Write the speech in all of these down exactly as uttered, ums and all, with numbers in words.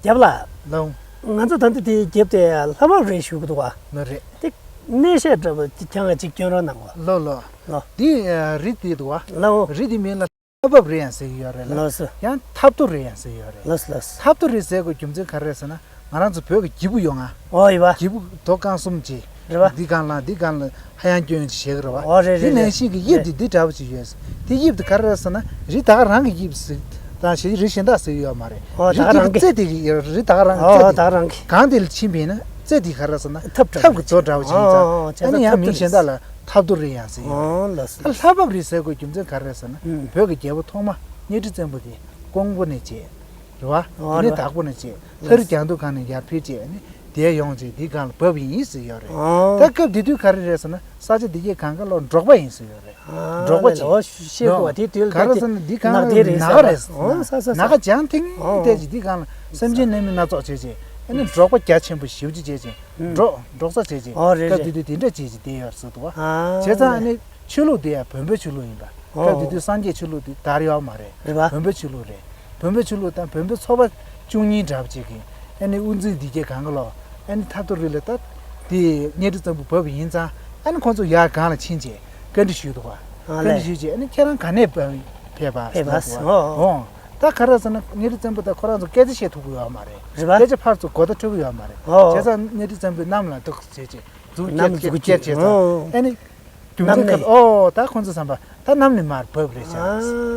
རྒྱབ་ལ། ལའོ། ང་ཚོ་ད་ལྟ་དེ་རྒྱབ་དེ་ལྷ་བབས་རེད་ཞུ་གི་འདུག་བ། ལོ་རེད། དེ་གནས་བཤད་འདྲ་པོ་ཁྱེད་རང་གཅིག་སྐྱོན་རོགས་གནང་གོ། ལོ་ལོ། ལོ། དེ་རི་དེ་འདུག་བ། ལའོ། རི་དེ་མིང་ལ་ལྷ་བབས་རི་ཡང་ཟེར་གྱི་ཡོད་རེད་ལ། ལོ་སོ། ཡང་ཐབ་ཏུ་རི་ཡང་ཟེར་གྱི་ཡོད་རེད། ལོ་སོ་ལོ་སོ། ཐབ་ཏུ་རི་ཟེར་དགོས་རྒྱུ་མཚན་ག་རེ་རེད་ཟེར་ན། ང་རང་ཚོ་བོད་ཀྱི་སྒྱེད་པུ་ཡོད་ང་། ཨོ་ཡིན་པ། སྒྱེད་པུ་མདོ་རྐང་གསུམ་གྱི། རེད་པ། འདི་སྒང་ལ་འདི་སྒང་ལ་ཧ་ཡང་སྐྱོན་ཅིག་བྱེད་ཀྱི་རེད་པ། ཨོ་རེད་རེད། དེ་ནང་བཞིན་གྱི་དབྱིབས་དེ་འདི་འདྲ་པོ་ཅིག་ཡོད། དེ་དབྱིབས་དེ་ག་རེ་རེད་ཟེར་ན། རི་ད་ག་རང་གི་དབྱིབས་ཟིག་དང་ཞེས་རི་གཞན་དག་ཟེར་གྱི་ཡོད་མ་རེད། ཨོ་ད་རི་ག་དེ་རང་གི་གི་རྩེ་དེ་གི་རི་ད་ག་རང་གི་ཨོ་རྩེ་ད་དེ་ག་རང་གི་གང་དེ་ལ་ཕྱིན་པ་ཡིན་ན་རྩེ་དེ་ག་རེ་རེད་ཟེར་ན། ཐབ་འདྲ་ཐབ་ཀྱི་མཛོ་འདྲ་པོ་ཅིག་ཡིན་ཙང་། ཨོ་ཨོ་བྱས་ཨ་ནི་ཙང་ཡང་ཐབ་མིང་ཏུ་གཞན་དག་ལ་ཐབ་ཏུ་རི་ཡང་ཟེར་ཡོད། ཨོ་ལགས་སོ། ད་ལྷ་བབས་རི་ཟེར་དགོས་རྒྱུ་མཚན་ག་རེ་རེད་ཟེར་ན། ཨུམ། བོད་ཀྱི་རྒྱལ་པོ་ཐོག་མ་གཉའ་ཁྲི་བཙན་པོ་དེ་ཀོང་པོ་ནས་བྱས། རེད་པ། ཨོ་དེ་ནས་རེད་པ། དྭགས་པོ་ནས་བྱས། ལྷ་རི་རྒྱང་མདོ་སྒང་ནས་ཡར་ཕེབས་བྱས་ནས་དེར་ཡོང་བྱས་འདི་སྒང་ལ་བབས་ཡིན་ཟེར་ཡོད་རེད། ཨོ། ད་སྐབས་དེ་དུས་ག་རེ་རེད་ཟེར་ན། ས་ཆ་འདི་གའི་གང་ག་ལོ་འབྲོག་པ་ཡིན་ཟེར་ཡོད་རེད། ཨ་འབྲོག་པ་ལས་ཅིག་ལོ་ཤེས་དགོས་པ་དེ་དུས་ག་རེ་ཟེར་ན། འདི་གང་ནགས་དེ་རེད་ནགས་ས་རེད། ཨོ་ས་ས་ས། ནགས་ཁ་བྱང་ཐིང་ཐིང་དེ་ཅིག་འདི་སྒང་ལ་སེམས་ཅན་རྣམ་སྨིན་སྣ་ཚོགས་བྱས་བྱས། ཨ་ནི་འབྲོག་པ་རྒྱ་ཆེན་པོ་ཞེ་པོ་ཅིག་བྱས་བྱས། ཨུམ། འབྲོག་འབྲོག་ས་བྱས་བྱས། ཨོ་རེད་སྐབས་རེད། དེ་དུས་དེ་འདྲ་བྱས་བྱས་བསྡད་ཡོད་ཟེར་འདུག་པ། ཨ་བྱས་ཙང་ཨ་ནི་ཆོས་ལུགས་དེ་ཡང་བོན་པོའི་ཆོས་ལུགས་ཡིན་པ། སྐབས་དེ་དུས་སངས་རྒྱས་ཆོས་ལུགས་དེ་དར་ཡོད་མ་རེད། རེད་པ། བོན་པོའི་ཆོས་ལུགས་རེད། བོན་པོའི་ཆོས་ལུགས་དང་བོན་པོའི་ཚོ་པ་བཅུ་གཉིས་འདྲ་པོ་ཅིག་གིས་ཨ་ནི་དབུ་འཛིན་འདི་གའི་གང་ག་ལོ། ཨ་ནི་ཐབ་ཏུ་རི་ལ་ད་དེ་གཉའ་ཁྲི་བཙན་པོ་བབས་པ་ཡིན་ཙང་། ཨ་ནི་ཁོང་ཚོ་ཡར་སྒང་ལ་ཕྱིན་བྱས་བཀའ་འདྲི་ཞུས་འདུག་པ། ཨ་བཀའ་འདྲི་ལས། ཞུས་བྱས་ཨ་ནི་ཁྱེད་རང་ག་ནས་ཕེབས་པ་ཕེབས་པ་ཟེར་འདུག་པ། ཨོ། ཨོ། ད་ག་རེ་ཟེར་ན་གཉའ་ཁྲི་བཙན་པོ་དང་ཁོ་རང་ཚོ་སྐད་ཆ་བཤད་ཐུབ་ཀྱི་ཡོད་མ་རེད། རེད་པ། སྐད་ཆ་ཕར་ཚུར་གོ་བརྡ་འཕྲོད་ཀྱི་ཡོད་མ་རེད། ཨོ། བྱས་ཙང་གཉའ་ཁྲི་བཙན་པོས་གནམ་ལ་འདུག་བྱས་བྱས་མཛུབ་གནམ་ཀྱག་མཛུབ་ཀྱག་ཀྱག་བྱས་ཙང་། ཨོ། ཨ་ནི། རྒྱུ་མཚན་གནམ་ག་ནས། ཨོ་ད་ཁོང་ཚོ་བསམ་པ་ད་གནམ་ནས་མར་བབས་རེད་ཟེར། ཨ་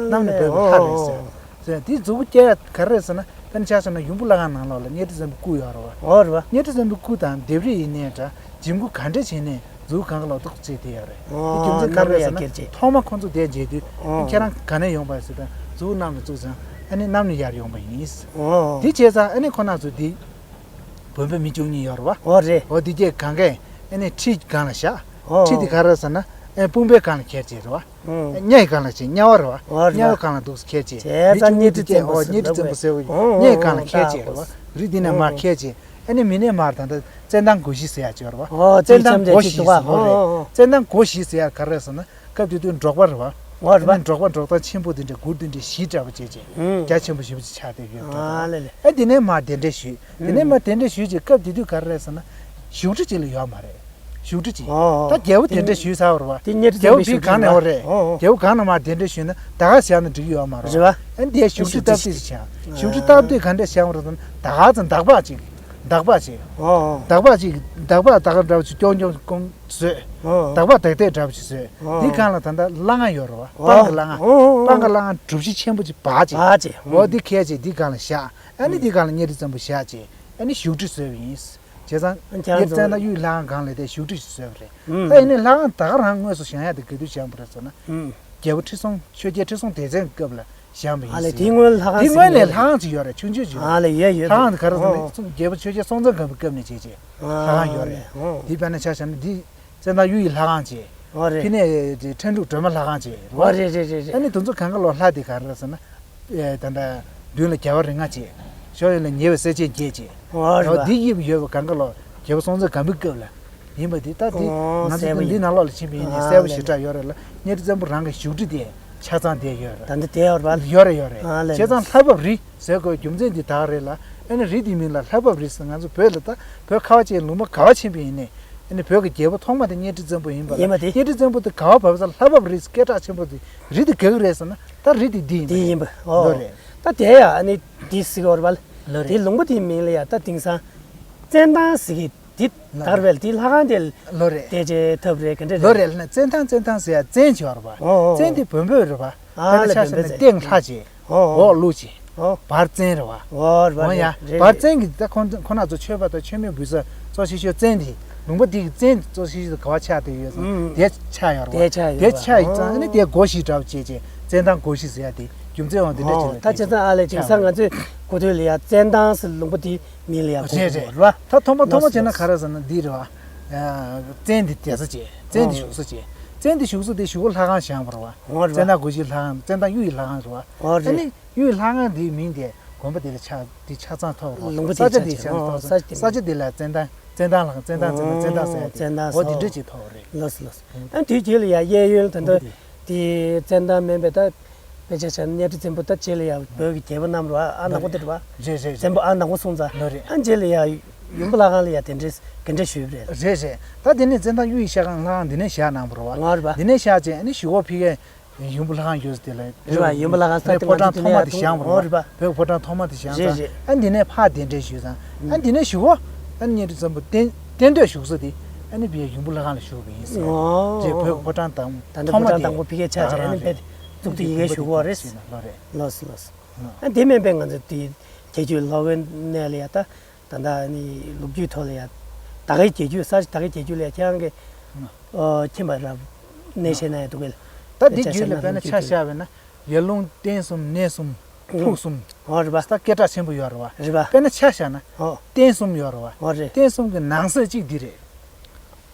གནམ་ནས་བབས་པའི་ལྷ་རེད་ཟེར། ཨོ། ཟེར་དེ་མཛུབ་གུ་སྐྱེལ་ཡ་ག་རེ་རེད་ཟེར་ན། དཔེར་ན་ཆ་བཞག་ན་ཡུམ་བུ་བླ་སྒང་ནང་ལོགས་ལ་གཉའ་ཁྲི་བཙན་པོའི་སྐུ་ཡོད་རེད་པ། ཨོ་རེད་པ། གཉའ་ཁྲི་བཙན་པོའི་སྐུ་དང་ལྡེབས་རིས་ཡིན་ནའི་འདྲ། འཇིམ་སྐུ་ག་འདྲ་བྱས་ནའི་མཛུབ་གུ་སྒང་ག་ལོགས་འདུག་བྱས་བསྡད་ཡོད་རེད། དེ་རྒྱུ་མཚན་ག་རེ་རེད་ཟེར་ན། ཐོག་མ་ཁོང་ཚོ་དེར་མཇལ་དུས། ཨོ། ཁྱེད་རང་ག་ནས་ཡོང་པ་ཟེར་དུས་མཛུབ་གུ་གནམ་ལ་བཙུགས་ཙང་ཨ་ནི་གནམ་ནས་ཡར་ཡོང་པ་ཡིན། ཨོ། དེ་བྱས་ཙང་ཨ་ནི་ཁོ་རང་ཚོ་དེ་བོན་པོའི་མི་བཅུ་གཉིས་ཡོད་རེད་པ། ཨོ་རེད། ཨོ་དེ་གའི་གང་གས་ཨ་ནི་ཁྲི་སྒང་ལ་བཞག་ཨོ། ཁྲི་དེ་ག་རེ་ཟེར་ན། ཨེ་དཔུང་པའི་སྒང་ལ་འཁྱེར་བྱས་རེད་པ། ཨོ། གཉའ་ཡི་སྒང་ལ་བྱས། གཉའ་བ་རེད་པ། ཨོ་རེད། གཉའ་བའི་སྒང་ལ་འདུག་སེ་འཁྱེར་བྱས། བྱས་ཙང་གཉའ་ཁྲི་བཙན་པོ་ཟེར། ཨོ་གཉའ་ཁྲི་བཙན་པོ་ཟེར་བ། ཨོ་གཉའ་ཡི་སྒང་ལ་འཁྱེར་བྱས་རེད་པ། རི་འདི་ནས་མར་འཁྱེར་བྱས། ཨ་ནི་མི་ནས་མར་ད་ལྟ་བཙན་ཐང་སྒོ་བཞི་ཟེར་ཡ་ཅིག་ཡོད་རེད་པ། ཨོ་བཙན་ཐང་སྒོ་བཞི་ཟེར་བ་རེད། ཨོ་ཨོ། བཙན་ཐང་སྒོ་བཞི་ཟེར་ཡ་ག་རེ་རེད་ཟེར་ན། སྐབས་དེ་དུས་འབྲོག་པ་རེད་པ། ཨོ་རེད་པ། ཨ་ནི་འབྲོག་པ་འབྲོག་ཐང་ཆེན་པོ་དེ་འདྲ་གུར་དེ་འདྲ་བཞི་འདྲ་པོ་བྱས་བྱས། ཨུམ། རྒྱ་ཆེན་པོ་ཞེ་པོ་ཅིག་ཆགས་བསྡད་ཡོད་རེད། ཨ་ལེ་ལེ། ཨ་དེ་ནས་མར་གདན་འདྲེན་ཞུས། དེ་ནས་མར་གདན་འདྲེན་ཞུས་བྱས་སྐབས་དེ་དུས་ག་རེ་རེད་ཟེར་ན། བཞུགས་ཁྲི་གཅིག་ལས་ཡོད་མ་རེད། བཞུགས་ཁྲི་གཅིག་ཨོ། ད་རྒྱལ་པོ་གདན་འདྲེན་ཞུས་ཚར་བ་རེད་པ། དེ་གཉའ་ཁྲི་རྒྱལ་པོ་བཙན་པོའི་བཞུགས་ཁྲི་གང་ནས་ཡོད་རེད། ཨོ་ཨོ། རྒྱལ་པོ་གང་ནས་མར་གདན་འདྲེན་ཞུས་ན་ད་ག་བཞག་ན་འགྲིག་གི་ཡོད་མ་རེད། རེད་པ། ཨ་དེ་བཞུགས་ཁྲི་སྟབས་བདེ་ཞིག་བྱས། བཞུགས་ཁྲི་སྟབས་བདེ་ག་འདྲ་བྱས་པ་རེད་ཟེར་ན། ད་ག་ཚོད་འདག་པ་གཅིག་འདག་པ་གཅིག་ཨོ་ཨོ། འདག་པ་གཅིག་འདག་པ་ད་ག་འདྲ་བོ་ཅིག་ཀྱོང་ཀྱོང་ཀྱོང་བཟོས། ཨོ་ཨོ། འདག་པ་དེག་དེག་འདྲ་བོ་ཅིག་བཟོས། ཨོ་ཨོ། འདི་སྒང་ལ་ད་ལྟ་སླ་ང་ཡོད་རེད་པ། ཨོ་སྤང་གི་སླ་ང་། ཨོ་ཨོ་ཨོ། སྤང་གི་སླ་ང་གྲུ་བཞི་ཆེན་པོ་ཅིག་སྦ་བྱས། སྦ་བྱས། ཨོ་འདི་འཁྱེར་བྱས་འདི་སྒང་ལ་བཞག་ཨ་ནི་འདི་སྒང་ལ་གཉའ་ཁྲི་བཙན་པོ་བཞག་བྱས། ཨ་ནི་བཞུགས་ཁྲི་བཟོས་པ་ཡིན། བྱས་ཙང་ཁྱེད་རང་ཚོ་བཙན་ཐང་གཡུ་ཡི་ལྷ་ཁང་སྒང་ལ་དེ་བཞུགས་ཁྲི་ཞིག་བཟོས་པ་རེད། ཨུམ། ད་ཡིན་ནའི་ལྷ་ཁང་ད་ག་རང་དངོས་སུ་བཞེངས་ཡ་དེ་ག་དུས་བཞེངས་པ་རེད་ཟེར་ན། ཨུམ། རྒྱལ་པོ་ཁྲི་སྲོང་ཆོས་རྒྱལ་ཁྲི་སྲོང་ལྡེ་བཙན་གྱི་སྐབས་ལ་བཞེངས་པ་ཡིན་ཨ་ལས་ཟེར། དེའི་སྔོན་ལྷ་ཁང་དེའི་སྔོན་ཟེར་ནས་ཡོད་ལྷ་ཁང་ཅིག་ཡོད་རེད། ཆུང་ཆུང་ཅིག་ཨ་ལས་ཡོད་ཡོད། ལྷ་ཁང་དེ་ག་རེ་ཟེར་ན། ཨོ། རྒྱལ་པོ་ཆོས་རྒྱལ་སྲོང་བཙན་སྒམ་པོའི་སྐབས་ནས་བྱས་བྱས་ཨ་ལྷ་ཁང་ཡོད་རེད། ཨོ། དེ་དཔེར་ན་ཆ་བཞག་ན་འདི་བཙན་ཐང་གཡུ་ཡི་ལྷ་ཁང་བྱས། ཨོ་རེད། དེ་ནས་ཁྲ་འབྲུག་སྒྲོལ་མ་ལྷ་ཁང་བྱས། ཨོ་རེད་རེད་རེད་རེད། ཨ་ནི་དེ་ཚོ་གང་ག་ལོ་ལྷ་དེ་ག་རེ་ཟེར་ན། ཨེ་ད་ལྟ་མདུན་ལ་རྒྱལ་བ་རིགས་ལྔ་བྱས། ཕྱོགས་གཡས་ལ་ཉེ་བའི་སྲས་ཆེན་བརྒྱད་བྱས། ཨོ་རེད་པ། འདི་དབྱིབས་ཡོད་པ་གང་ག་ལོ་རྒྱལ་པོ་སྲོང་བཙན་སྒམ་པོའི་སྐབས་ལ་ཡིན་པ་འདི། ད་འདི་ཨོ་ང་ཚོ་གསལ་པོ་འདི་ཡིན། ནང་ལོགས་ལ་ཕྱིན་པ་ཡིན་ནའི་ཨ་གསལ་པོ་ལས་ཞེ་དྲག་ཡོད་རེད་ལ། གཉའ་ཁྲི་བཙན་པོ་རང་གི་བཞུགས་ཁྲི་དེ་ཆ་ཚང་དེ་ཡོད་རེད། ད་འདི་དེ་ཡོད་རེད་པ། ཡོད་རེད་ཡོད་རེད། ཨ་ལས་བྱས་ཙང་ལས། ལྷ་བབས་རི་ཟེར་དགོས་རྒྱུ་མཚན་འདི་ད་ག་རེད་ལ། ཨ་ནི་རི་འདིའི་མིང་ལ་ལྷ་བབས་རི་ཟེར། ང་ཚོ་བོད་ལ་ད་བོད་ཁ་བ་ཅན་ལུང་པ་ག་བ་ཕྱིན་པ་ཡིན་ནའི། ཨ་ནི་བོད་ཀྱི་རྒྱལ་པོ་ཐོག་མ་དེ་གཉའ་ཁྲི་བཙན་པོ་ཡིན་པ་ལ། ཡིན་པ་དེ། གཉའ་ཁྲི་བཙན་པོ་དེ་ག་བ་བབས་ས་ལྷ་བབས་རི་སྐད་གྲགས་ཆེན་པོ་དེ་རི་དེ་ག་གི་རེད་ཟེར་ན། ད་རི་དེ་འདི་ཡིན་པ་དེ་རེད། ཡིན་པ། ཨོ། ལོ་རེད། ད་དེ་ཡ་ཨ་ནི་འདི་ཟེར་གྱི་ཡོད་རེད་པ། ལོ་རེད། དེ་ལུང་པ་དེའི་མིང་ལ་ཡ་ད་དེང་སང་བཙན་ཐང་ཟེར་གྱི་འདི་ལོ་དར་བས་དེ་ལྷ་ཁང་དེ་ལོ་རེད། དེ་ཅེ་ཐབས་རེད་ག་འདྲ་རེད། ལོ་རེད་ལ་ན། བཙན་ཐང་བཙན་ཐང་ཟེར་ཡ་བཙན་ཅིག་ཡོད་རེད་པ། ཨོ་ཨོ། བཙན་དེ་བོན་པོའི་རེད་པ། ཨ་དཔེར་ན་ལས་ཆ་བཞག་ན་བོན་པོའི་སྟེང་ལྷ་བྱས། ཨོ་ཨོ། འོག་ཀླུ་བྱས། ཨོ། བར་བཙན་རེད་པ། ཨོ་རེད་པ། འོ་ཡ། རེད་རེད། བར་བཙན་གྱི་ད་ཁོང་ཁོང་རྣམ་ཚོ་ཆོས་པ་དང་ཆོས་མེད་འབུད་ས་གཙོ་ཆེ་ཤོས་བཙན་དེ། ལུང་པ་འདི་གི་བཙན་གཙོ་ཆེ་ཤོས་དེ་ག་བ་ཆགས་བསྡད་ཡོད་ཟེར་ན། ཨུམ། དེ་ཆགས་ཡོད་རེད་པ། དེ་ཆགས་ཡོད་རེད་པ། དེ་ཆགས་ཡོད་ཙང་ཨ་ནི་དེ་སྒོ་བཞི་འདྲ་པོ་བྱས་བྱས་བཙན་ཐང་སྒོ་བཞི་ཟེར་ཡ་དེ་རྒྱུ་མཚན་འོང་དེ་འདྲ་ཨོ་ཅིག་ལ་ད་བྱས་ཙང་ཨ་ལས་དེང་སང་ང་ཚོས་གོ་ཐོས་ལ་ཡ་བཙན་ཐང་ཟེར་ལུང་པ་དེ་མིང་ལ་ཡ་གོ་རེད་གོ་རེད། རེད་པ། ད་ཐོག་མ་ཐོག་མ་བྱས་ན་ག་རེ་ཟེར་ན་འདི་རེད་པ། བཙན་དེ་བསྡད་ས་བྱས། བཙན་དེ་ཨོ། བཞུགས་ས་བྱས། བཙན་དེ་བཞུགས་ས་དེ་གཞུག་གུ་ལྷ་ཁང་བཞེངས་པ་རེད་པ། ཨོ་རེད་པ། བཙན་ཐང་སྒོ་བཞི་ལྷ་ཁང་བཙན་ཐང་གཡུ་ཡི་ལྷ་ཁང་རེད་པ། ཨོ་ཨ་རེད། ནི་གཡུ་ཡི་ལྷ་ཁང་དེའི་མིང་དེ་དགོན་པ་དེ་ལ་ཆ་དེ་ཆ་ཚང་ཐོགས་རེད་པ། ལུང་པ་ས་དེ་ཆ་དེ་ཆ་ཆ་ཚང་ཨོ་ཐོགས་ས་ས་ཆ་དེ་ས་ཆ་དེ་ལ་བཙན་ཐང་བཙན་ཐང་ལྷ་ཁང་བཙན་ཐང་བཙན་ཐང་བཙན་ཐང་ཟེར་ཡ་དེ་བཙན་ཐང་འོ་དེ་འདྲ་ཨོ་ཅིག་ཐོགས་རེད། ལགས་སོ་ལགས་སོ། ཨ་དེའི་རྗེས་ལ་ཡ་གཡས་གཡོན་ད་ལྟ་དེ་བཙན་ཐང་མིན་པའི་ད་ དཔེ་ཆ་བཞག་ན་གཉའ་ཁྲི་བཙན་པོ་ད་རྗེས་ལ་ཡ་བོད་ཀྱི་རྒྱལ་པོ་རྣམས་རེད་བ། ཨ་ནག་པོ་དེ་རེད་བ། རེད་རེད་རེད། བཙན་པོ་ཨ་ནག་པོ་སོང་ཙང་། ལོ་རེད། ཨ་རྗེས་ལ་ཡ་ཡུམ་བུ་ལྷ་ཁང་ལ་ཡ་གདན་འདྲེན་གདན་འདྲེན་ཞུས་པ་རེད། རེད་རེད། ད་དེ་ནས་བཙན་དར་གཡུ་ཡི་ཤར་ཁང་ལྷ་ཁང་འདི་ནས་བཞེངས་གནང་བ་རེད་བ། ང་རེད་བ། འདི་ནས་བཞེངས་རྗེས་ཨ་ནི་གཞིས་ཁོག་ཕ་གིར་ཡུམ་བུ་ལྷ་ཁང་ཡོད་ས་དེ་ལ། རེད་བ། ཡུམ་བུ་ལྷ་ཁང་ས་དེ་ཕོ་བྲང་ཐོག་མ་དེ་བཞེངས་པ་རེད་བ། རེད་བ། བོད་ཕོ་བྲང་ཐོག་མ་དེ་བཞེངས་རེད་ཙང་རེད། ཨ་འདི་ནས་ཕར་གདན་འདྲེན་ཞུས་ཙང་། ཨ་འདི་ནས་གཞིས་ཁོག་ཨ་ནི་གཉའ་ཁྲི་བཙན་པོ་གདན་གདན་སྟོད་བཞུགས་ས་དེ་ཨ་ནི་ཕ་གིའི་ཡུམ་བུ་ལྷ་ཁང་ལ་བཞུགས་པ་ཡིན་ཟེར། ཨོ། རྗེས་བོད་ཕོ་བྲང་དང་ད་ལྟ་ཐོག་མ་ཕོ་བྲང་དེ་དང་པོ་ཕ་གིར་ཆགས་རྗེས་ཨ་ནི་ཕར་གཙུག་ཏུ་ཡི་གེ་བཞུགས་པ་རེད། ལོ་རེད། ལོ་སི་ལོ་སི། ཨ་འདི་མིན་པའི་ང་ཚོ་དེ་རྒྱལ་རྒྱུད་ལྷོ་བོད་ནས་ལ་ཡ་ད། ད་ལྟ་ནི་ལོ་རྒྱུས་ཐོག་ལ་ཡ། ད་གའི་རྒྱལ་རྒྱུད་ས་ད་གའི་རྒྱལ་རྒྱུད་ལ་ཡ་ཁྱེད་རང་གི་ཨ་ཨ་ཁྱིམ་པ་རབ་གནས་བཤད་ན་ཡ་འདུག་གས། ད་འདི་རྒྱུད་ལ་དཔེར་ན་ཆ་བཞག་པ་ཡིན་ན་ཡར་ཀླུང་རྟེན་གསུམ་གནས་གསུམ་ཕུག་གསུམ། ཨོ་རེད་པ། ད་སྐད་གྲགས་ཆེན་པོ་ཡོད་རེད་བ། རེད་པ། དཔེར་ན་ཆ་བཞག་ན་ཨོ་རྟེན་གསུམ་ཡོད་རེད་བ། ཨོ་རེད། རྟེན་གསུམ་གྱི་ནང་གསེས་གཅིག་འདི་རེད།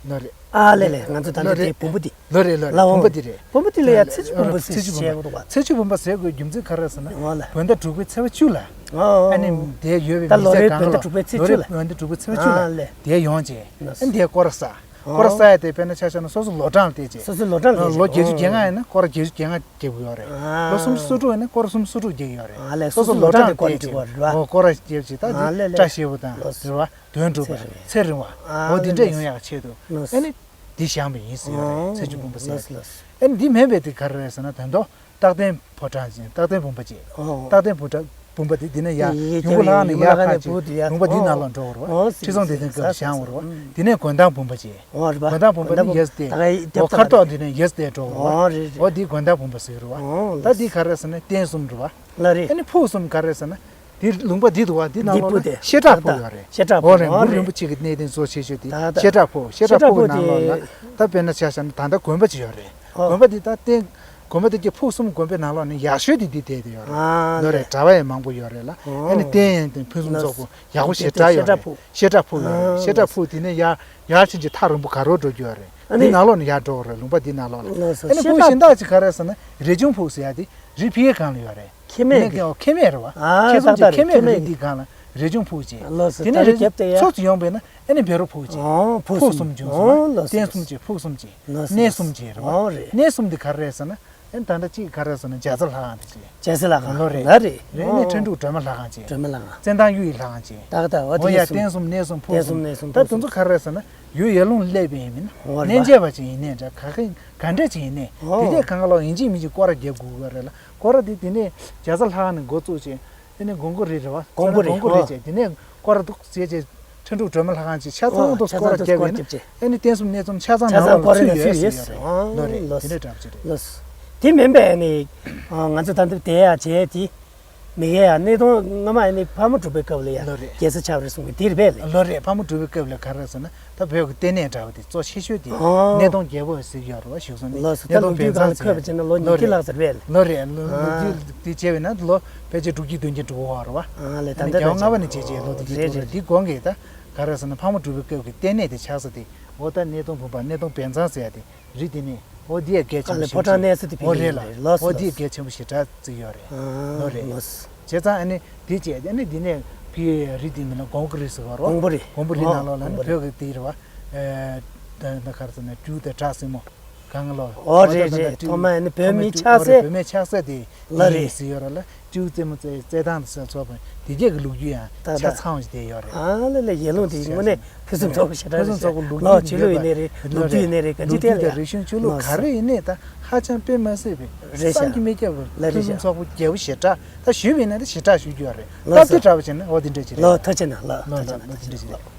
ལོ་རེད། ཨ་ལེ་ལེ། ང་ཚོ་ད་ལོ་ལྟ་རེད། དེ་བུམ་པ་འདི། ལོ་རེད་ལོ་རེད། ལ་འོང་། བུམ་པ་འདི་རེད། བུམ་པ་འདི་ལ་ཡ་ཚེ་བཅུད་བུམ་པ་ཟེར་ཚེ་བཅུད་བྱས་བུམ་པ། ཡོད་པ། ཚེ་བཅུད་བུམ་པ་ཟེར་དགོས་རྒྱུ་མཚན་ག་རེ་ཟེར་ན། འོ་ལེ། བོད་ཟླ་དྲུག་པའི་ཚེས་པ་བཅུ་ལ། ཨ་ནི་དེ་ཡོད་པའི་ད་མི་ལོ་ཚེ་རེའི་གང་བོད་ཟླ་ལ། དྲུག་པའི་ཚེས་ལོ་བཅུ་རེའི་ལ། བོད་ཟླ་དྲུག་པའི་ཚེས་བཅུ་ལ། ཨ་ལེ། དེ་ཡོང་བྱས། ཨ་ནི་དེ་སྐོར་ས། སྐོར་ས་ཡ་དེ་དཔེར་ན་ཆ་བཞག་ན་སོ་སོ་ལོ་གྲངས་ལ་བལྟས་བྱས། སོ་སོའི་ལོ་གྲངས་ལ་བལྟས་བྱས། ལོ་བརྒྱད་ཅུ་གྱ་ལྔ་ཡིན་ན་སྐོར་བརྒྱད་ཅུ་གྱ་ལྔ། རྒྱག་གི་ཡོད་རེད། ཨ་ལས། ལོ་སུམ་ཅུ་སོ་དྲུག་ཡིན་ན་སྐོར་སུམ་ཅུ་སོ་དྲུག་རྒྱག་གི་ཡོད་རེད། ཨ་ལས། སོ་སོ་སོ་སོ་ལོ་ལོ་གྲངས་གྲངས་དེ་དེ་སྐོར་བྱེད་རེད་བ། ཨོ་སྐོར་ར་རྒྱབ་བྱེད་ད་ཨ་ལས་དེ་ལས། བཀྲ་ཤིས་པོ་དང་ལོ་རེད་བ། དོན་འགྲུབ་པ་ཚེ་རིང་བ། ཨ་ཨོ་དེ་ལས་འདྲ་ལས། ཡོང་ཡག་ཆེད་དུ། ལོ། ཨ་ནི་འདི་བཞེངས་པ་ཡིན་ཟེར་ཡོད་རེད། ཨོ་ཚེ་བཅུད་བུམ་པ་ཟེར། ལོ་ལོ། ཨ་ནི་འདི་མིན་པའི་དེ་ག་རེ་རེད་ཟེར་ན་དོན་ཐོག་རྟག་བརྟན་ཕོ་བྲང་ཅན། རྟག་བརྟན་བུམ་པ་ཅན། ཨོ། རྟག་བརྟན་བུ་བྲང་བུམ་པ་དེ་འདི་ནས་ཡར་ཡུམ་བུ་ལྷ་ཁང་ནས་ཡར་ཕར་ཅིག་ཡུམ་བུ་འདིའི་ནང་ལོགས་འགྲོ་བ་རེད་བ། ཁྲི་སྲོང་ལྡེ་བཙན་སྐབས་བཞེངས་པ་རེད་བ། འདི་ནས་དགོན་ཐང་བུམ་པ་ཅན། ཨོ་རེད་པ། དགོན་ཐང་བུམ་པ་ནི་གཡས་སུ་བལྟས། ཨོ་འོ་ཁ་ཐོག་འདི་ནས་གཡས་སུ་བལྟས་འགྲོ་བ་རེད་བ། ཨོ་རེད་རེད། འོ་འདི་དགོན་ཐང་བུམ་པ་ཟེར་རེད་བ། ཨོ་ད་འདི་ག་རེ་ཟེར་ན་རྟེན་གསུམ་རེད་བ། ལ་རེད། ཨ་ནི་ཕུག་གསུམ་ག་རེ་ཟེར་ན། འདི་ལུང་པ་འདི་འདུག་བ། འདི་ནང་ལོགས་ན་བཤད་གྲྭ་ཕུག་ཡོད་རེད། བཤད་གྲྭ་ཕུག་ཨོ་རེད། ཨོ་གུ་རུ་རེད། རིན་པོ་ཆེ་གི་གནས་རྟེན་གཙོ་ཆེ་ཤོས་དེ་ད་ད། བཤད་གྲྭ་ཕུག་བཤད་གྲྭ་ཕུག་གི་ནང་ལོགས་ན་ད་དཔེར་ན་ཆ་བཞག་ན་ད་ལྟ་དགོན་པ་ཅིག་ཡོད་རེད། ཨོ། དགོན་པ་འདི་ད་རྟེན། དགོན་པ་འདི་གི་ཕུག་གསུམ་དགོན་པའི་ནང་ལོགས་ནས་ཡག་ཤོས་དེ་འདི་བསྡད་དེ་ཡོད་རེད། ཨ་ལོ་རེད། གྲྭ་པ་ཡང་མང་པོ་ཡོད་རེད་ལ། ཨོ། ཨ་ནི་རྟེན་ཡང་དེ་ཕུན་སུམ་ཚོགས་པོ་ཡག་པོ་ཞེ་དྲག་ཡོད་རེད། བཤད་གྲྭ་ཕུག་ཡོད་རེད། བཤད་གྲྭ་ཕུག་དེ་ནས་ཡར་ཡར་ཕྱིན་ཅི་ཐག་རིང་པོ་ག་རོ་འགྲོ་རྒྱུ་ཡོད་རེད། ཨ་ནི་འདི་ནང་ལོགས་ནས་ཡར་འགྲོ་དགོས་རེད། ལུང་པ་འདི་ནང་ལོགས་ལ། ལགས་སོ། ཨ་ནི་ཕུག་གཞན་དག་ཅིག་ག་རེ་ཟེར་ན་རས་ཆུང་ཕུག་ཟེར་ཡ་དེ་རི་ཕ་གིའི་སྒང་ལ་ཡོད་རེད། ཁེ་མེད་ཀྱི། ཁེ་མེད་རེད་བ། ཨ་ཁེ་ཚོང་ཅིག་ད་ལྟ་ཁེ་མེད་ཀྱི་རི་འདི་སྒང་ལ་རས་ཆུང་ཕུག་ཅིག། ལགས་སོ། དེ་ནས་ད་རི་རྒྱབ་དེ་ཡ། ཚོ་ཅིག་ཡོང་པས་ན་ཨ་ནི་བཻ་རོ་ཕུག་ཅིག། ཨོ་ཕུག་ཕུག་གསུམ། གསུམ་བྱུང་སོང་ན། ཨོ་ལགས་སོ། རྟེན་གསུམ་ཅིག་ཕུག་གསུམ་ཅིག། ལགས་སོ། གནས་གསུམ་ཅིག་རེད་བ། ཨོ་རེད། གནས་གསུམ་འདི་ག་རེ་རེད་ཟེར་ན་ཨ་ནི་ད་ལྟ་ཅིག་ག་རེ་ཟེར་ན་རྒྱལ་ཚ་ལྷ་ཁང་དེ་ཅིག། རྒྱལ་ཚ་ལྷ་ཁང་ལོ་རེད། ལ་རེད། རེད། ཨ་ནི་ཨོ་ཁྲིན་ཏུའུ་སྒྲོལ་མ་ལྷ་ཁང་ཅིག། སྒྲོལ་མ་ལྷ་ཁང་། བཙན་ཐང་གཡུ་ཡི་ལྷ་ཁང་ཅིག། ད་ད་འོ་དེ་ཡ་ཡ་ཚོ། རྟེན་གསུམ་གནས་གསུམ་ཕུག་གསུམ། རྟེན་གསུམ་གནས་གསུམ་ད་ཕུག་དེ་ཚོ་གསུམ། ག་རེ་ཟེར་ན་ཡུལ་ཡར་ཀླུང་སླེབས་པ་ཡིན་མིན་ཨོ་རེད་པ། གནས་མཇལ་བ་ཅིག་ཡིན་ནའི་འདྲ། ག་གེ་ག་འདྲ་ཅིག་ཡིན་ནའི་ཨོ་དེ་ལས་གང་ག་ལོག་ཡིན་གཅིག་མིན་གཅིག་སྐོར་ར་རྒྱབ་དགོས་ཀྱི་རེད་ལ། སྐོར་ར་དེ་དེ་ནས་རྒྱལ་ཚ་ལྷ་ཁང་ནས་འགོ་བཙུགས་བྱས། དེ་ནས་གོང་གུ་རི་རེད་བ། གོང་གུ་རི། གོང་གུ་རི་ཨོ་བྱས། དེ་ནས་སྐོར་ར་འདུག་བྱས་བྱས་ཁྲིན་ཏུའུ་སྒྲོལ་མ་ལྷ་ཁང་ཅིག་ཆ་ཚང་འདུག་སྐོར་ར་རྒྱབ་ཡིན་ན་ཨ་ནི་རྟེན་གསུམ་གནས་གསུམ་ཆ་ཚང་ནང་ལོགས་ལ་ཚུད་ཡོད་ཟེར་ཡོད་རེད། ལོ་རེད། དེ་འདྲ་འདྲ་པོ་ཅིག་རེད། ལོ། དེ་མིན་པའི་ཨ་ནི་ང་ཚོ་ད་ལྟ་དེ་ཡ་བྱས་དེ། མི་སྒེར་ཡང་གནས་སྟངས་སྔ་མ་ཡིན་ནི་ཕག་མོ་གྲུ་པའི་སྐབས་ལ་ཡང་ལོ་རེད། རྒྱལ་ས་ཆགས་པ་རེད་གསུང་གི་དེ་རེད་པས་ལགས། ལོ་རེད། ཕག་མོ་གྲུ་པའི་སྐབས་ལ་ག་རེ་ཟེར་ན་ད་བོད་ཀྱི་ལྟེ་གནས་འདྲ་བ་དེ་གཙོ་ཆེ་ཤོས་དེ་ཨོ་གནས་སྟོང་རྒྱལ་པོ་ཟེར་གྱི་ཡོད་རེད་བ། བཞུགས་ས་ནི་ལོ་སོ། ད་གནས་སྟོང་ལོ་རྒྱུས་བོན་སྒང་ལ་ཚང་ཟེར་ཡ་ཁོད་པ་བྱས་ན་ལོ་ཉིས་ལོ་བརྒྱ་རེད། ལྷག་ཙམ་རེད་ལགས། ལོ་རེད། ལོ་ཨ་ལོ་རྒྱུས་དེ་བྱས་པས་ན་ལོ་ཕལ་ཆེར་དྲུག་བརྒྱ་བདུན་བརྒྱ་འགྲོ་གི་ཡོད་རེད་བ། ཨ་ལས། ད་ད་ལྟ་རྒྱལ་བ་ལྔ་པ་ནས་བྱས་རྗེས་ལོ་དེ་རེད་རེད། འདི་གོང་གི་ད་ག་རེ་ཟེར་ན་ཕག་མོ་གྲུ་པའི་སྐབས་ཀྱི་ལྟེ་གནས་དེ་ཆགས་ས་དེ་འོ་ད་གནས་སྟོང་བོན་སྤ་གནས་སྟོང་བོན་ཚང་ཟེར་ཡ་དེ། རི་དེ་ནས་འོ་འདི་ཡ་གལ་ཆེན་པོ་ཞེ་དྲག་ཨ་ལས་ཕོ་བྲང་གནས་ས་དེ་འོ་ཕ་རེད་གི་ལ། རེད། ལགས་སོ། འོ་འདི་ཡ་ལགས་སོ། གལ་ཆེན་པོ་ཞེ་དྲག་བརྩི་གི་ཡོད་རེད། ཨ་ལོ་རེད། ལགས་སོ། བྱས་ཙང་ཨ་ནི་འདི་བྱས་ཨ་ནི་འདི་ནས་ཕ་གི་རི་དེ་མིན་ན་གོང་གུ་རི་ཟེར་བ་རོ། གོང་བུ་རི། གོང་བུ་རི་ཨོ་ནང་ལོགས་ལ་ནི་གོང་བུ་རི། བོད་ཀྱི་དེ་རེད་བ། ཨེ་ད་ད་ག་རེ་ཟེར་ན་སྤྲེའུ་དང་བྲག་སྲིན་མོ། གང་ལོ། ཨོ་རེད་རེད། ཐོག་མ་ནི་བོད་མི་ཆགས་སའི། ཨོ་རེད། བོད་མི་ཆགས་སའི་དེ་ལ་རེད། ཡིན་ཟེར་ཡོད་ར་ལ། སྤྲེའུ་རྩེད་མོ་རྩེ་རྩེད་ཐང་དུ་སོགས་པ་དེ་གྱད་ཀྱི་ལོ་རྒྱུས་ཡང་ད་ཆ་ད་ཚང་བ་ཞིག་དེ་ཡོད་རེད། ཨ་ལ་ལ་ཡར་ཀླུང་དེ་དངོས་གནས་ཕུན་སུམ་ཚོགས་པ་ཞེ་དྲག་རེད། ཕུན་སུམ་ཚོགས་པ་ལོ་རྒྱུས་ཆོས་ལུགས་ཡིན་ནའི་རེད། ལོ་རྒྱུས་ཡིན་ནའི་རེད། ག་ཅི་ལོ་དེ་ལ་རེད། ལོ་རྒྱུས་དང་རིག་གཞུང་ཆོས་ལུགས་ག་རེ་ཡིན་ནའི་ད་ཧ་ཅང་དཔེ་མ་སྲིད་པའི་རེད་བསམ་གྱིས་མི་ཁྱབ་པའི་ལ་རེད། ཕུན་སུམ་ཚོགས་པ་རྒྱས་པོ་ཞེ་དྲག་ད་ཞུས་པ་ཡིན་ན་ད་ཞེ་དྲག་ཞུ་རྒྱུ་ཡོད་རེད། ལ་སྟབས་བདེ་འདྲ་བ་བྱས་ན་འོ་དེ་འདྲ་ཅིག་རེད། ལ་ཐུགས་རྗེ་གནང་། ལ་ཐུགས་རྗེ་གནང་། ལ་དེ་འདྲ་ཅིག་རེད།